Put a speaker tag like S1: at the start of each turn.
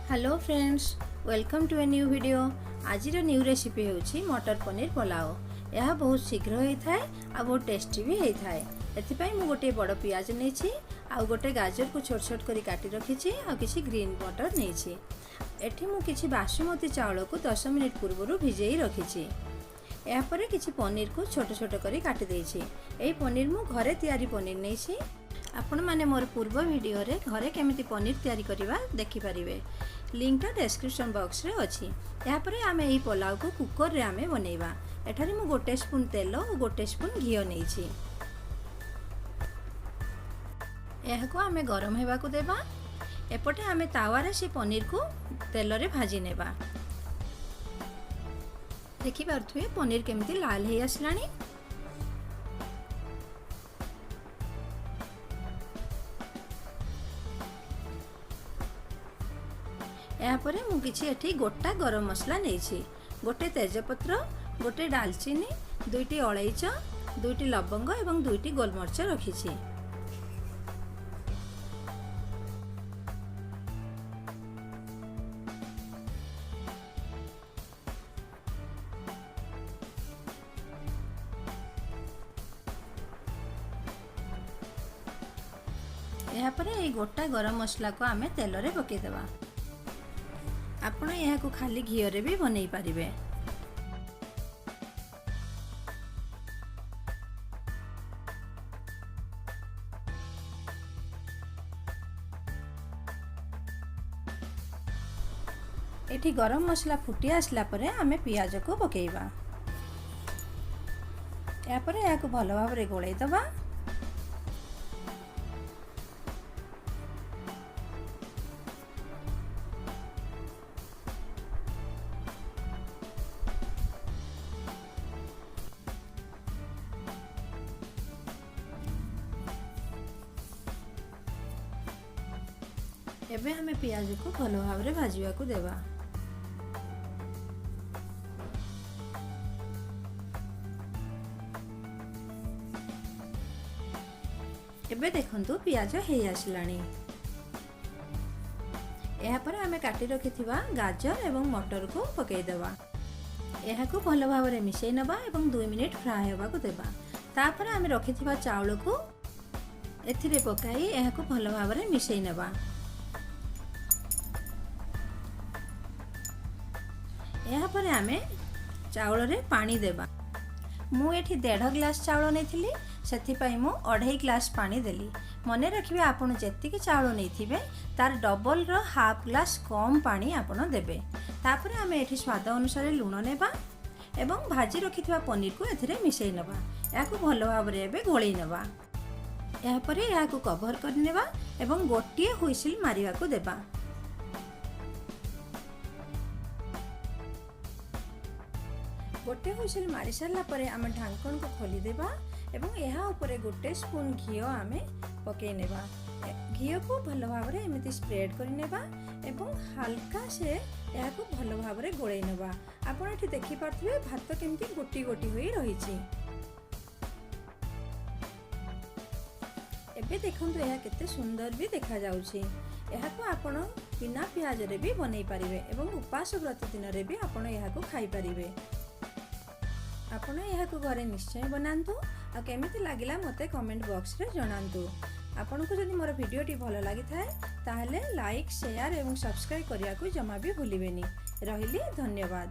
S1: Hello friends, welcome to a new video. ଆଜିର new recipe ହେଉଛି ମଟର ପନିର ପଲାଓ। ଏହା ବହୁତ ଶୀଘ୍ର ହୋଇଥାଏ ଆଉ ବହୁତ ଟେଷ୍ଟି ବି ହୋଇଥାଏ। ଏଥିପାଇଁ ମୁଁ ଗୋଟିଏ ବଡ଼ ପିଆଜ ନେଇଛି, ଆଉ ଗୋଟେ ଗାଜରକୁ ଛୋଟ ଛୋଟ କରି କାଟି ରଖିଛି, ଆଉ କିଛି ଗ୍ରୀନ୍ ମଟର ନେଇଛି। ଏଠି ମୁଁ କିଛି ବାସୁମତୀ ଚାଉଳକୁ 10 ମିନିଟ୍ ପୂର୍ବରୁ ଭିଜେଇ ରଖିଛି। ଏହାପରେ କିଛି ପନିରକୁ ଛୋଟ ଛୋଟ କରି କାଟି ଦେଇଛି। ଏହି ପନିର ମୁଁ ଘରେ ତିଆରି ପନିର ନେଇଛି। ଆପଣମାନେ ମୋର ପୂର୍ବ ଭିଡ଼ିଓରେ ଘରେ କେମିତି ପନିର ତିଆରି କରିବା ଦେଖିପାରିବେ। ଲିଙ୍କଟା ଡେସ୍କ୍ରିପସନ୍ ବକ୍ସରେ ଅଛି। ଏହାପରେ ଆମେ ଏହି ପଲାଉକୁ କୁକରରେ ଆମେ ବନେଇବା। ଏଠାରେ ମୁଁ ଗୋଟେ ସ୍ପୁନ୍ ତେଲ ଓ ଗୋଟେ ସ୍ପୁନ୍ ଘିଅ ନେଇଛି। ଏହାକୁ ଆମେ ଗରମ ହେବାକୁ ଦେବା। ଏପଟେ ଆମେ ତାୱାରେ ସେ ପନିରକୁ ତେଲରେ ଭାଜି ନେବା। ଦେଖିପାରୁଥିବେ, ପନିର କେମିତି ଲାଲ ହେଇ ଆସିଲାଣି। ଏହାପରେ ମୁଁ କିଛି ଏଠି ଗୋଟା ଗରମ ମସଲା ନେଇଛି। ଗୋଟେ ତେଜପତ୍ର, ଗୋଟେ ଡାଲଚିନି, ଦୁଇଟି ଅଳେଇଚ, ଦୁଇଟି ଲବଙ୍ଗ ଏବଂ ଦୁଇଟି ଗୋଲମରିଚ ରଖିଛି। ଏହାପରେ ଏଇ ଗୋଟା ଗରମ ମସଲାକୁ ଆମେ ତେଲରେ ପକାଇଦେବା। ଆପଣ ଏହାକୁ ଖାଲି ଘିଅରେ ବି ବନେଇ ପାରିବେ। ଏଠି ଗରମ ମସଲା ଫୁଟି ଆସିଲା ପରେ ଆମେ ପିଆଜକୁ ପକାଇବା। ଏହାପରେ ଏହାକୁ ଭଲ ଭାବରେ ଗୋଳେଇ ଦେବା। ଏବେ ଆମେ ପିଆଜକୁ ଭଲ ଭାବରେ ଭାଜିବାକୁ ଦେବା। ଏବେ ଦେଖନ୍ତୁ, ପିଆଜ ହେଇ ଆସିଲାଣି। ଏହାପରେ ଆମେ କାଟି ରଖିଥିବା ଗାଜର ଏବଂ ମଟରକୁ ପକାଇଦେବା। ଏହାକୁ ଭଲ ଭାବରେ ମିଶାଇ ନେବା ଏବଂ 2 ମିନିଟ୍ ଫ୍ରାଏ ହେବାକୁ ଦେବା। ତାପରେ ଆମେ ରଖିଥିବା ଚାଉଳକୁ ଏଥିରେ ପକାଇ ଏହାକୁ ଭଲ ଭାବରେ ମିଶାଇ ନେବା। ଏହାପରେ ଆମେ ଚାଉଳରେ ପାଣି ଦେବା। ମୁଁ ଏଠି ଦେଢ଼ ଗ୍ଲାସ୍ ଚାଉଳ ନେଇଥିଲି, ସେଥିପାଇଁ ମୁଁ ଅଢ଼େଇ ଗ୍ଲାସ୍ ପାଣି ଦେଲି। ମନେ ରଖିବେ, ଆପଣ ଯେତିକି ଚାଉଳ ନେଇଥିବେ, ତାର ଡବଲର ହାଫ୍ ଗ୍ଲାସ୍ କମ୍ ପାଣି ଆପଣ ଦେବେ। ତାପରେ ଆମେ ଏଠି ସ୍ୱାଦ ଅନୁସାରେ ଲୁଣ ନେବା ଏବଂ ଭାଜି ରଖିଥିବା ପନିରକୁ ଏଥିରେ ମିଶାଇ ନେବା। ଏହାକୁ ଭଲ ଭାବରେ ଏବେ ଗୋଳେଇ ନେବା। ଏହାପରେ ଏହାକୁ କଭର କରିନେବା ଏବଂ ଗୋଟିଏ ହୁଇସିଲ୍ ମାରିବାକୁ ଦେବା। ଗୋଟେ ହୁଇସିଲ୍ ମାରି ସାରିଲା ପରେ ଆମେ ଢାଙ୍କଣକୁ ଖୋଲିଦେବା ଏବଂ ଏହା ଉପରେ ଗୋଟେ ସ୍ପୁନ୍ ଘିଅ ଆମେ ପକାଇ ନେବା। ଘିଅକୁ ଭଲ ଭାବରେ ଏମିତି ସ୍ପ୍ରେଡ୍ କରିନେବା ଏବଂ ହାଲକା ସେ ଏହାକୁ ଭଲ ଭାବରେ ଗୋଳେଇ ନେବା। ଆପଣ ଏଠି ଦେଖିପାରୁଥିବେ, ଭାତ କେମିତି ଗୋଟି ଗୋଟି ହୋଇ ରହିଛି। ଏବେ ଦେଖନ୍ତୁ, ଏହା କେତେ ସୁନ୍ଦର ବି ଦେଖାଯାଉଛି। ଏହାକୁ ଆପଣ ବିନା ପିଆଜରେ ବି ବନେଇ ପାରିବେ ଏବଂ ଉପାସ ବ୍ରତ ଦିନରେ ବି ଆପଣ ଏହାକୁ ଖାଇପାରିବେ। ଆପଣ ଏହାକୁ ଘରେ ନିଶ୍ଚୟ ବନାନ୍ତୁ ଆଉ କେମିତି ଲାଗିଲା ମୋତେ କମେଣ୍ଟ ବକ୍ସରେ ଜଣାନ୍ତୁ। ଆପଣଙ୍କୁ ଯଦି ମୋର ଭିଡ଼ିଓଟି ଭଲ ଲାଗିଥାଏ, ତାହେଲେ ଲାଇକ୍, ସେୟାର ଏବଂ ସବସ୍କ୍ରାଇବ୍ କରିବାକୁ ଜମା ବି ଭୁଲିବେନି। ରହିଲି, ଧନ୍ୟବାଦ।